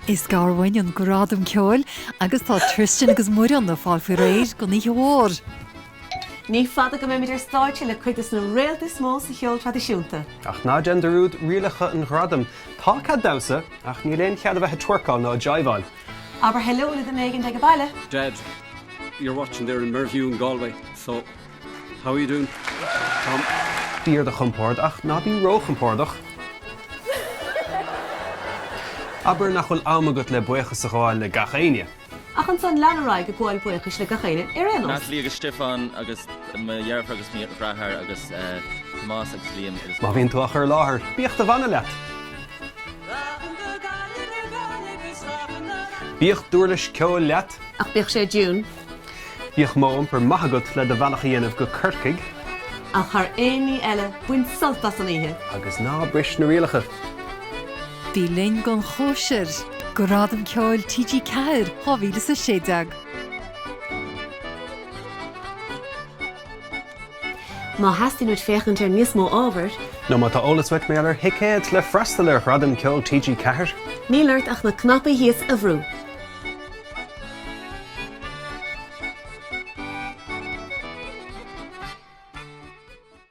Is gar uainn an Gradam Ceoil agus tá Tristan agus Muireann ag fáil faoi réir don oíche mhór. Ní fada go mbeimid ar stáitse le cuid des na réaltaí is mó sa cheol traidisiúnta. Ach ná déan dearúd rialacha an Ghradaim. Tá cead damhsa, ach níl aon chead a bheith ag twerkáil ná ag jiveáil. Abair hello le duine éigin ag an baile! Dad, you're watching there in Mervue in Galway, so How are you doing, Tom? Bí ar do chompord ach ná bí róchompordach. Abair nach bhfuil am agat le buíochas a ghabháil le gach éinne. Ach ansan lean ar aghaidh ag gabháil buíochais le gach éinne ar aon nós. Natalie agus Stiofán agus mo dheirfiúr agus mo dheartháir agus Tomás agus Liam agus. Má bhíonn tú á chur i láthair, bíodh do bhanna leat! Bíodh d'uirlis ceoil leat. Ach bíodh sé i dtiún. Bíodh modh iompair maith agat le do bhealach a dhéanamh go Corcaigh. Ach thar aon ní eile, bain sult as an oíche! Agus ná bris na rialacha! Bí linn don chóisir! Gradam Ceoil TG4 2016. Má theastaíonn uait féachaint ar níos mó ábhair. Nó má tá eolas uait mar gheall ar thicéid le freastal ar Ghradam Ceoil TG4. Níl ort ach na cnaipí thíos a bhrú.